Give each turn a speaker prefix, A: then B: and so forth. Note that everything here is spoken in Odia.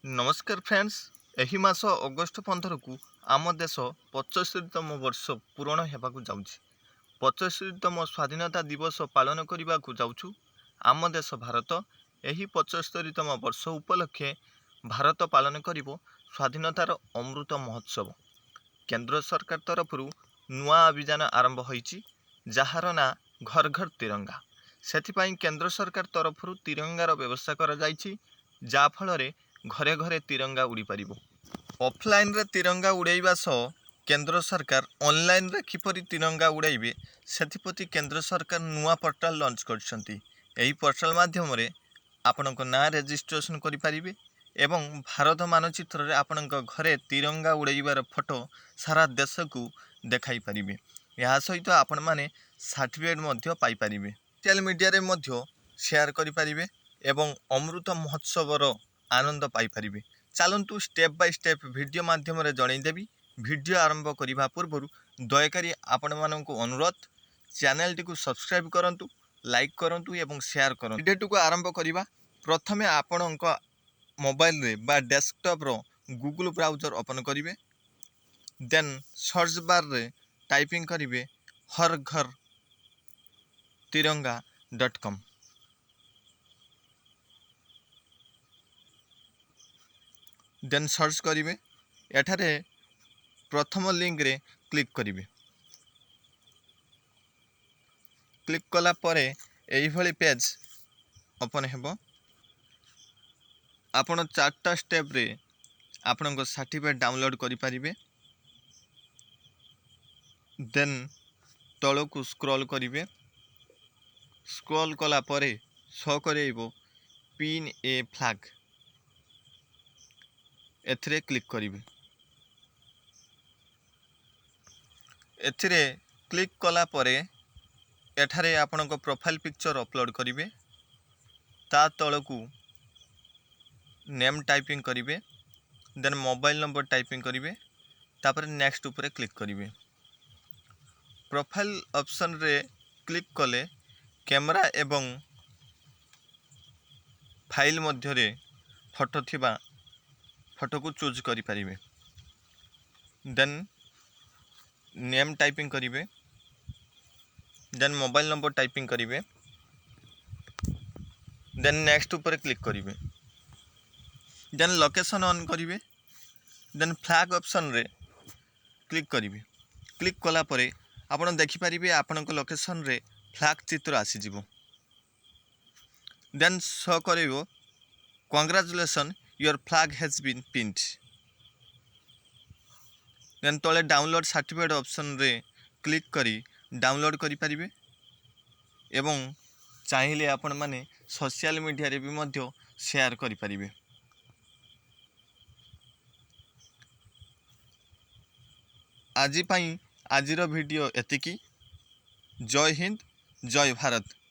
A: ନମସ୍କାର ଫ୍ରେଣ୍ଡସ୍, ଏହି ମାସ ଅଗଷ୍ଟ 15କୁ ଆମ ଦେଶ 75ତମ ବର୍ଷ ପୂରଣ ହେବାକୁ ଯାଉଛି। 75ତମ ସ୍ୱାଧୀନତା ଦିବସ ପାଳନ କରିବାକୁ ଯାଉଛୁ ଆମ ଦେଶ ଭାରତ। ଏହି 75ତମ ବର୍ଷ ଉପଲକ୍ଷେ ଭାରତ ପାଳନ କରିବ ସ୍ୱାଧୀନତାର ଅମୃତ ମହୋତ୍ସବ। କେନ୍ଦ୍ର ସରକାର ତରଫରୁ ନୂଆ ଅଭିଯାନ ଆରମ୍ଭ ହୋଇଛି, ଯାହାର ନାଁ ଘର ଘର ତିରଙ୍ଗା। ସେଥିପାଇଁ କେନ୍ଦ୍ର ସରକାର ତରଫରୁ ତିରଙ୍ଗାର ବ୍ୟବସ୍ଥା କରାଯାଇଛି, ଯାହାଫଳରେ ଘରେ ଘରେ ତିରଙ୍ଗା ଉଡ଼ିପାରିବ। ଅଫଲାଇନ୍ରେ ତିରଙ୍ଗା ଉଡ଼ାଇବା ସହ କେନ୍ଦ୍ର ସରକାର ଅନଲାଇନ୍ରେ କିପରି ତିରଙ୍ଗା ଉଡ଼ାଇବେ, ସେଥିପ୍ରତି କେନ୍ଦ୍ର ସରକାର ନୂଆ ପୋର୍ଟାଲ ଲଞ୍ଚ କରିଛନ୍ତି। ଏହି ପୋର୍ଟାଲ ମାଧ୍ୟମରେ ଆପଣଙ୍କ ନାଁ ରେଜିଷ୍ଟ୍ରେସନ୍ କରିପାରିବେ ଏବଂ ଭାରତ ମାନଚିତ୍ରରେ ଆପଣଙ୍କ ଘରେ ତିରଙ୍ଗା ଉଡ଼ାଇବାର ଫଟୋ ସାରା ଦେଶକୁ ଦେଖାଇ ପାରିବେ। ଏହା ସହିତ ଆପଣମାନେ ସାର୍ଟିଫିକେଟ୍ ମଧ୍ୟ ପାଇପାରିବେ, ସୋସିଆଲ ମିଡ଼ିଆରେ ମଧ୍ୟ ସେୟାର କରିପାରିବେ ଏବଂ ଅମୃତ ମହୋତ୍ସବର ଆନନ୍ଦ ପାଇପାରିବେ। ଚାଲନ୍ତୁ, ଷ୍ଟେପ୍ ବାଇ ଷ୍ଟେପ୍ ଭିଡ଼ିଓ ମାଧ୍ୟମରେ ଜଣାଇଦେବି। ଭିଡ଼ିଓ ଆରମ୍ଭ କରିବା ପୂର୍ବରୁ ଦୟାକରି ଆପଣମାନଙ୍କୁ ଅନୁରୋଧ, ଚ୍ୟାନେଲଟିକୁ ସବସ୍କ୍ରାଇବ୍ କରନ୍ତୁ, ଲାଇକ୍ କରନ୍ତୁ ଏବଂ ସେୟାର କରନ୍ତୁ। ଭିଡ଼ିଓଟିକୁ ଆରମ୍ଭ କରିବା। ପ୍ରଥମେ ଆପଣଙ୍କ ମୋବାଇଲରେ ବା ଡେସ୍କଟପ୍ର ଗୁଗୁଲ୍ ବ୍ରାଉଜର୍ ଓପନ୍ କରିବେ। ଦେନ୍ ସର୍ଚ୍ଚ ବାର୍ରେ ଟାଇପିଂ କରିବେ ହର ଘର ତିରଙ୍ଗା.କମ୍। ଦେନ୍ ସର୍ଚ୍ଚ କରିବେ। ଏଠାରେ ପ୍ରଥମ ଲିଙ୍କରେ କ୍ଲିକ୍ କରିବେ। କ୍ଲିକ୍ କଲା ପରେ ଏଇଭଳି ପେଜ୍ ଓପନ୍ ହେବ। ଆପଣ ଚାରିଟା ଷ୍ଟେପ୍ରେ ଆପଣଙ୍କ ସାର୍ଟିଫିକେଟ୍ ଡାଉନଲୋଡ଼୍ କରିପାରିବେ। ଦେନ୍ ତଳକୁ ସ୍କ୍ରଲ୍ କରିବେ। ସ୍କ୍ରଲ୍ କଲା ପରେ ଶୋ କରେଇବ ପିନ୍ ଏ ଫ୍ଲାଗ୍। ଏଥିରେ କ୍ଲିକ୍ କରିବେ। ଏଥିରେ କ୍ଲିକ୍ କଲା ପରେ ଏଠାରେ ଆପଣଙ୍କ ପ୍ରୋଫାଇଲ୍ ପିକ୍ଚର ଅପଲୋଡ଼ କରିବେ। ତା ତଳକୁ ନେମ୍ ଟାଇପିଂ କରିବେ, ଦେନ୍ ମୋବାଇଲ ନମ୍ବର ଟାଇପିଂ କରିବେ, ତାପରେ ନେକ୍ସଟ ଉପରେ କ୍ଲିକ୍ କରିବେ। ପ୍ରୋଫାଇଲ୍ ଅପସନ୍ରେ କ୍ଲିକ୍ କଲେ କ୍ୟାମେରା ଏବଂ ଫାଇଲ୍ ମଧ୍ୟରେ ଫଟୋ ଥିବା ଫଟୋକୁ ଚୁଜ୍ କରିପାରିବେ। ଦେନ୍ ନେମ୍ ଟାଇପିଂ କରିବେ, ଦେନ୍ ମୋବାଇଲ ନମ୍ବର ଟାଇପିଂ କରିବେ, ଦେନ୍ ନେକ୍ସଟ ଉପରେ କ୍ଲିକ୍ କରିବେ। ଦେନ୍ ଲୋକେସନ୍ ଅନ୍ କରିବେ, ଦେନ୍ ଫ୍ଲାଗ୍ ଅପସନ୍ରେ କ୍ଲିକ୍ କରିବେ। କ୍ଲିକ୍ କଲା ପରେ ଆପଣ ଦେଖିପାରିବେ, ଆପଣଙ୍କ ଲୋକେସନ୍ରେ ଫ୍ଲାଗ୍ ଚିତ୍ର ଆସିଯିବ। ଦେନ୍ ଶୋ କରିବ, "Congratulation, your flag has been pinned." ଦେନ୍ ତଳେ ଡାଉନଲୋଡ଼୍ ସାର୍ଟିଫିକେଟ୍ ଅପସନ୍ରେ କ୍ଲିକ୍ କରି ଡାଉନଲୋଡ଼୍ କରିପାରିବେ ଏବଂ ଚାହିଁଲେ ଆପଣମାନେ ସୋସିଆଲ ମିଡ଼ିଆରେ ବି ମଧ୍ୟ ସେୟାର କରିପାରିବେ। ଆଜି ପାଇଁ ଆଜିର ଭିଡ଼ିଓ ଏତିକି। ଜୟ ହିନ୍ଦ, ଜୟ ଭାରତ।